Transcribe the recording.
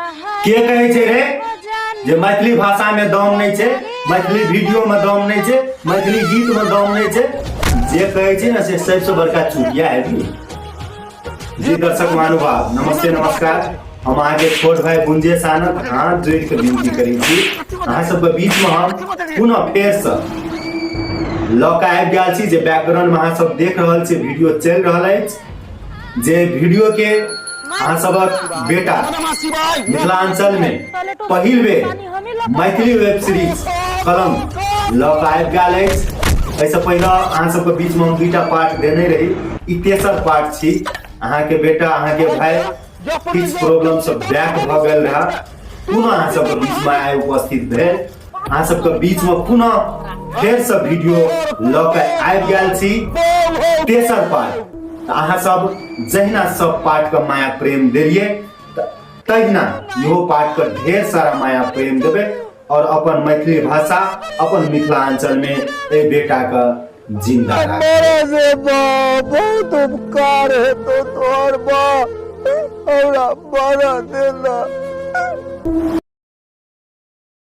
के कहै छै रे जे मैथिली भाषा में दम नहीं छै, मैथिली वीडियो में दम नहीं छै, मैथिली गीत में दम नहीं छै? जे कहै छै ने से सबसे बड़का चुतिया है भी। जी दर्शक महानुभाव, नमस्ते, नमस्कार। हम अहाँके छोट भाई गुंजेश आनंद हाथ जोड़ि के विनती करै छी, अहाँ सबके बीच में हम पुनः फेरसँ लऽ कऽ आबि गेल छी। जे बैकग्राउंड में अहाँ सब देख रहल छी, वीडियो चलि रहल अछि, जे वीडियो के अहाँ सबक बेटा मिथिलांचल में पहिल बेर मैथिली वेब सीरीज कलम लऽ कऽ आबि गेल अछि। एहिसँ पहिने अहाँ सबके बीच में हम दुईटा पार्ट देने रही, ई तेसर पार्ट छी। अहाँके बेटा, अहाँके भाई किछु प्रॉब्लम से बैक भऽ गेल रहे, पुनः अहाँ सबके बीच में आइ उपस्थित भेल। अहाँ सबके बीच में पुनः फेर से वीडियो लऽ के आबि गेल छी, तेसर पार्ट। तऽ अहाँ सब जहिना सब पार्ट के माया प्रेम देलियै, तऽ तहिना इहो पार्ट के ढेर सारा माया प्रेम देबै और अपन मैथिली भाषा, अपन मिथिलांचल में एहि बेटा के जिंदा राखबै। रे बा, बहुत उपकार हेतो तोहर बा, हमरा बड़ा देना।